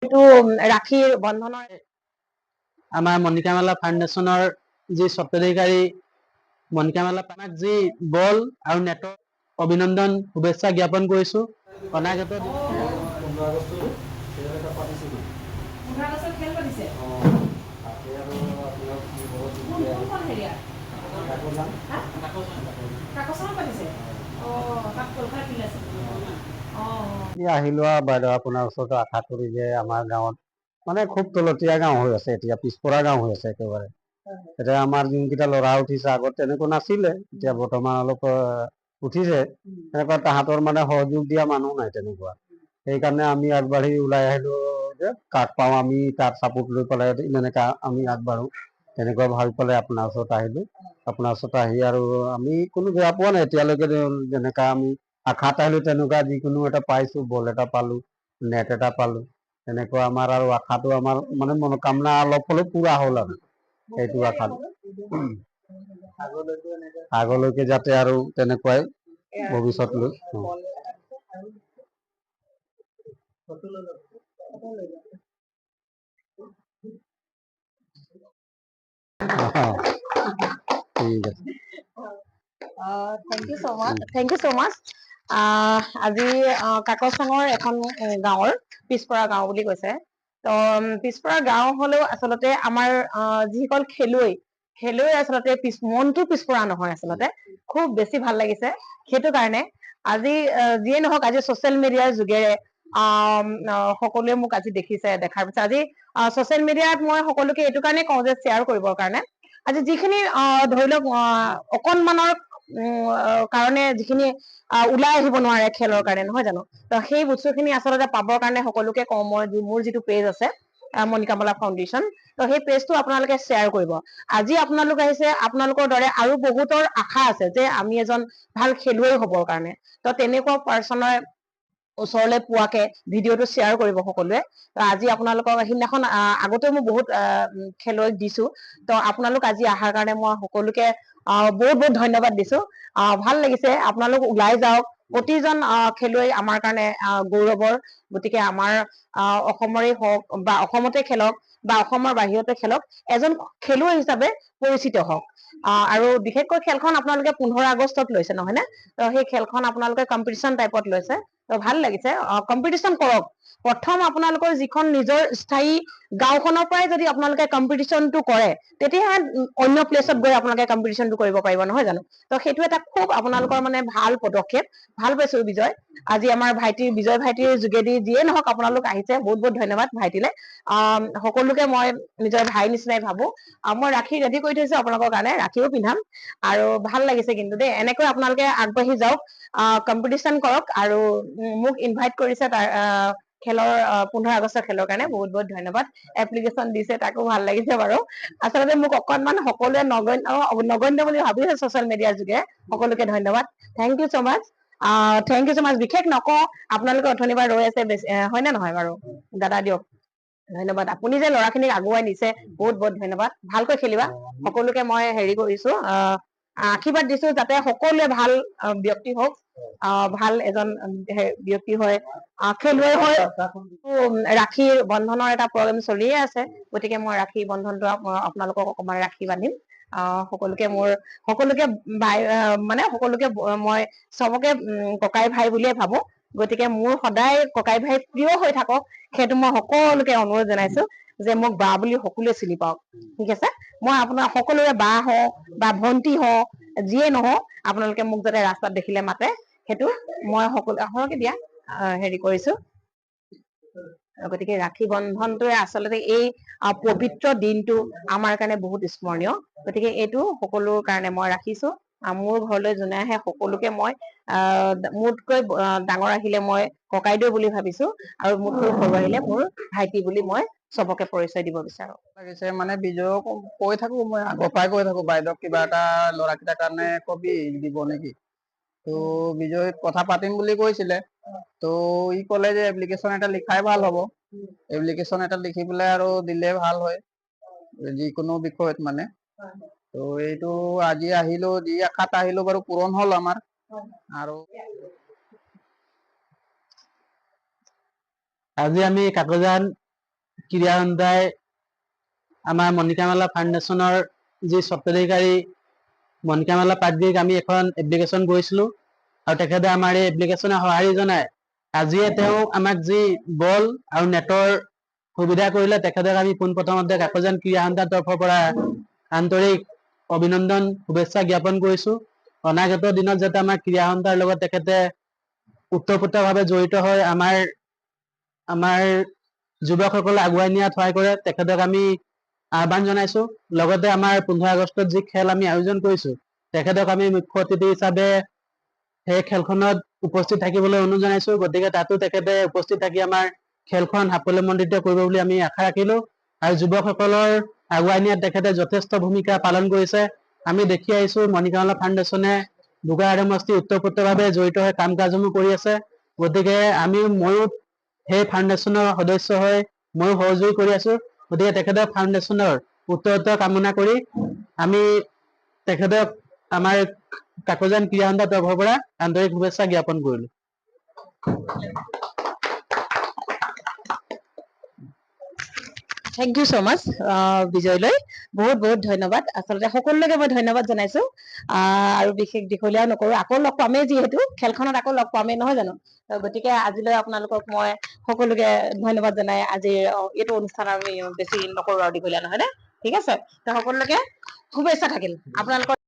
এইটো ৰাখীৰ বন্ধনৰ আমাৰ মণিকা মালা ফাউণ্ডেশ্যনৰ যি স্বত্বাধিকাৰী মণিকা মালা, আমাক যি বল আৰু নেটৰ অভিনন্দন, শুভেচ্ছা জ্ঞাপন কৰিছো। অনাগত 15 আগষ্টত খেল এটা পাতিছিলোঁ। 15 আগষ্টত খেল পাতিছে? অঁ, তাকে আৰু আপোনাক বহুত কোন কোনখন হেৰিয়াত? কাকজান। হা, কাকচাঙত পাতিছে? অঁ, তাত কলকাতা ফিল্ড আছে। অঁ। এতিয়া আহিলো আৰু বাইদেউ, আপোনাৰ ওচৰত আশা কৰি যে আমাৰ গাঁৱত মানে খুব তলতীয়া গাঁও হৈ আছে, এতিয়া পিছপৰা গাঁও হৈ আছে একেবাৰে। এতিয়া আমাৰ যোনকেইটা ল'ৰা উঠিছে, আগত তেনেকুৱা নাছিলে, এতিয়া বৰ্তমান অলপ উঠিছে তেনেকুৱা। তাহাঁতৰ মানে সহযোগ দিয়া মানুহ নাই তেনেকুৱা। সেইকাৰণে আমি আগবাঢ়ি ওলাই আহিলো যে কাক পাওঁ আমি, তাত চাপোৰ্ট লৈ পেলাই এনেকা আমি আগবাঢ়ো, তেনেকুৱা ভাবি পেলাই আপোনাৰ ওচৰত আহিলো। আপোনাৰ ওচৰত আহি আৰু আমি কোনো বেয়া পোৱা নাই এতিয়ালৈকে। যেনেকা আমি আশাত আহিলো, তেনেকুৱা যিকোনো এটা পাইছো, বল এটা পালো, নেট এটা পালো। তেনেকুৱা আমাৰ আৰু আশাটো, আমাৰ মানে মনোকামনা অলপ হ'লেও পূৰা হ'ল আৰু সেইটো আশাত আগলৈকে যাতে আৰু তেনেকুৱাই ভৱিষ্যতলৈ। ঠিক আছে। Thank you so much, thank you so much. আজি কাকচাঙৰ এখন গাঁৱৰ, পিছপৰা গাঁও বুলি কৈছে, ত পিছপৰা গাঁও হলেও আচলতে আমাৰ যিসকল খেলুৱৈ, খেলুৱৈ আচলতে মনটো পিছপৰা নহয় আচলতে। খুব বেছি ভাল লাগিছে সেইটো কাৰণে। আজি যিয়ে নহওক, আজি ছচিয়েল মিডিয়াৰ যোগেৰে সকলোৱে মোক আজি দেখিছে। দেখাৰ পিছত আজি ছচিয়েল মিডিয়াত মই সকলোকে এইটো কাৰণে কওঁ যে শ্বেয়াৰ কৰিবৰ কাৰণে। আজি যিখিনি ধৰি লওক অকণমানৰ কাৰণে যিখিনি ওলাই আহিব নোৱাৰে খেলৰ কাৰণে, নহয় জানো? ত সেই বস্তুখিনি আচলতে পাবৰ কাৰণে সকলোকে কওঁ মই, মোৰ যিটো পেজ আছে মণিকামলা ফাউণ্ডেশ্যন, ত সেই পেজটো আপোনালোকে শ্বেয়াৰ কৰিব। আজি আপোনালোক আহিছে, আপোনালোকৰ দৰে আৰু বহুতৰ আশা আছে যে আমি এজন ভাল খেলুৱৈ হবৰ কাৰণে। ত তেনেকুৱা পাৰ্চনৰ ওচৰলৈ পোৱাকে ভিডিঅ'টো শ্বেয়াৰ কৰিব সকলোৱে। ত আজি আপোনালোকক সিদিনাখন আগতেও মই বহুত খেলুৱৈক দিছো। ত আপোনালোক আজি অহাৰ কাৰণে মই সকলোকে বহুত বহুত ধন্যবাদ দিছো। ভাল লাগিছে। আপোনালোক ওলাই যাওক। প্ৰতিজন খেলুৱৈ আমাৰ কাৰণে গৌৰৱৰ। গতিকে আমাৰ অসমৰে হওক বা অসমতে খেলক বা অসমৰ বাহিৰতে খেলক, এজন খেলুৱৈ হিচাপে পৰিচিত হওক। আৰু বিশেষকৈ খেলখন আপোনালোকে 15 আগষ্টত লৈছে, নহয়নে? ত সেই খেলখন আপোনালোকে কম্পিটিশ্যন টাইপত লৈছে, ত ভাল লাগিছে। কম্পিটিশ্যন কৰক। প্ৰথম আপোনালোকৰ যিখন নিজৰ স্থায়ী গাঁওখনৰ পৰাই যদি আপোনালোকে কম্পিটিশ্যনটো কৰে, তেতিয়াহে অন্য প্লেচত গৈ আপোনালোকে কম্পিটিশ্যনটো কৰিব পাৰিব, নহয় জানো? ত সেইটো এটা খুব আপোনালোকৰ মানে ভাল পদক্ষেপ। ভাল পাইছো বিজয়, আজি আমাৰ ভাইটিৰ, বিজয় ভাইটিৰ যোগেদি যিয়ে নহওক আপোনালোক আহিছে। বহুত বহুত ধন্যবাদ ভাইটিলে। সকলোকে মই নিজৰ ভাই নিচিনাই ভাবো। মই ৰাখী ৰেডি কৰি থৈছো আপোনালোকৰ কাৰণে, ৰাখীও পিন্ধাম। আৰু ভাল লাগিছে কিন্তু দেই। এনেকৈ আপোনালোকে আগবাঢ়ি যাওক, কম্পিটিশ্যন কৰক। আৰু মোক ইনভাইট কৰিছে তাৰ খেলৰ, 15 আগষ্টৰ খেলৰ কাৰণে বহুত বহুত ধন্যবাদ। এপ্লিকেশ্যন দিছে, তাকো ভাল লাগিছে বাৰু। আচলতে মোক অকনমান সকলোৱে নগণ্য নগণ্য বুলি ভাবিছে ছচিয়েল মিডিয়াৰ যোগে। সকলোকে ধন্যবাদ। Thank you so much, thank you so much. বিশেষ নকওঁ, আপোনালোকে অথনিৰ পৰা ৰৈ আছে বেছি, হয়নে নহয় বাৰু? দাদা, দিয়ক, ধন্যবাদ। আপুনি যে ল'ৰাখিনিক আগুৱাই নিছে, বহুত বহুত ধন্যবাদ। ভালকৈ খেলিবা। সকলোকে মই হেৰি কৰিছো, আশীৰ্বাদ দিছো যাতে সকলোৱে ভাল ব্যক্তি হওক, ভাল এজন ব্যক্তি হৈ খেলুৱৈ হৈ। ৰাখীৰ বন্ধনৰ এটা প্ৰগ্ৰেম চলিয়ে আছে, গতিকে মই ৰাখী বন্ধনটো আপোনালোকক অকমান ৰাখী বান্ধিম। সকলোকে মোৰ, সকলোকে ভাই, মানে সকলোকে মই চবকে ককাই ভাই বুলিয়ে ভাবো। গতিকে মোৰ সদায় ককাই ভাই প্ৰিয় হৈ থাকক, সেইটো মই সকলোকে অনুৰোধ জনাইছো যে মোক বা বুলি সকলোৱে চিনি পাওক। ঠিক আছে, মই আপোনাৰ সকলোৰে বা হওঁ বা ভন্টি হওঁ, যিয়ে নহওঁ, আপোনালোকে মোক যাতে ৰাস্তাত দেখিলে মাতে, সেইটো মই সকলো সৰহকে দিয়া হেৰি কৰিছো। গতিকে ৰাখী বন্ধনটোৱে আচলতে এই পবিত্ৰ দিনটো আমাৰ কাৰণে বহুত স্মৰণীয়। গতিকে এইটো সকলোৰ কাৰণে মই ৰাখিছো। মোৰ ঘৰলৈ যোনে আহে, সকলোকে মই মোতকৈ ডাঙৰ আহিলে মই ককাইদেউ বুলি ভাবিছো আৰু মোতকৈ সৰু আহিলে মোৰ ভাইটি বুলি মই চবকে পৰিচয় দিব বিচাৰো। লাগিছে মানে বিজয়ক কৈ থাকো, মই আগৰ পৰাই কৈ থাকো, বাইদেউক কিবা এটা ল'ৰাকেইটাৰ কাৰণে কবি, দিব নেকি? তো বিজয় কথা পাতিম বুলি কৈছিলে। তো ই ক'লে যে এপ্লিকেশ্যন এটা লিখাই ভাল হ'ব, এপ্লিকেশ্যন এটা লিখি পেলাই আৰু দিলে ভাল হয় যিকোনো বিষয়ত মানে। তো এইটো আজি আহিলো, যি আশাত আহিলো বাৰু পূৰণ হ'ল আমাৰ আৰু। আজি আমি কাকজান ক্ৰীড়া সন্থাই আমাৰ মণিকামালা ফাউণ্ডেশ্যনৰ যি স্বত্বাধিকাৰী মণিকামালা পাটগিৰিক আমি এখন এপ্লিকেশ্যন কৰিছিলোঁ আৰু তেখেতে আমাৰ এই এপ্লিকেশ্যনে সঁহাৰি জনাই আজিয়ে তেওঁ আমাক যি বল আৰু নেটৰ সুবিধা কৰিলে, তেখেতক আমি পোনপ্ৰথমতে কাকজান ক্ৰীড়া সন্থাৰ তৰফৰ পৰা আন্তৰিক অভিনন্দন, শুভেচ্ছা জ্ঞাপন কৰিছো। অনাগত দিনত যাতে আমাৰ ক্ৰীড়া সন্থাৰ লগত তেখেতে ওতঃপ্ৰোতভাৱে জড়িত হৈ আমাৰ যুৱকসকলে আগুৱাই নিয়াত সহায় কৰে, তেখেতক আমি আহ্বান জনাইছো। লগতে আমাৰ 15 আগষ্টত যি খেল আমি আয়োজন কৰিছো, তেখেতক আমি মুখ্য অতিথি হিচাপে সেই খেলখনত উপস্থিত থাকিবলৈ অনুৰোধ জনাইছো। গতিকে তাতো তেখেতে উপস্থিত থাকি আমাৰ খেলখন সাফল্যমণ্ডিত কৰিব বুলি আমি আশা ৰাখিলো। আৰু যুৱকসকলৰ আগুৱাই নিয়াত তেখেতে যথেষ্ট ভূমিকা পালন কৰিছে। আমি দেখি আহিছো, মণিকামালা ফাউণ্ডেশ্যনে বোগাই সমষ্টি ওতঃপ্ৰোতভাৱে জড়িত হৈ কাম কাজসমূহ কৰি আছে। গতিকে ময়ো সেই ফাউণ্ডেশ্যনৰ সদস্য হৈ ময়ো সহযোগ কৰি আছো। গতিকে তেখেতৰ ফাউণ্ডেশ্যনৰ উত্তৰোত্তৰ কামনা কৰি আমি তেখেতক আমাৰ কাকজান ক্ৰীড়া সন্থাৰ তৰফৰ পৰা আন্তৰিক শুভেচ্ছা জ্ঞাপন কৰিলো। Thank you so মাছ বিজয়লৈ বহুত বহুত ধন্যবাদ। আচলতে সকলোলৈকে মই ধন্যবাদ জনাইছো আৰু বিশেষ দীঘলীয়া নকৰো। আকৌ লগ পামেই, যিহেতু খেলখনত আকৌ লগ পামেই, নহয় জানো? গতিকে আজিলৈ আপোনালোকক মই সকলোকে ধন্যবাদ জনাই আজিৰ এইটো অনুষ্ঠান আমি বেছি নকৰো আৰু দীঘলীয়া, নহয়নে? ঠিক আছে, সকলোলৈকে শুভেচ্ছা থাকিল আপোনালোকৰ।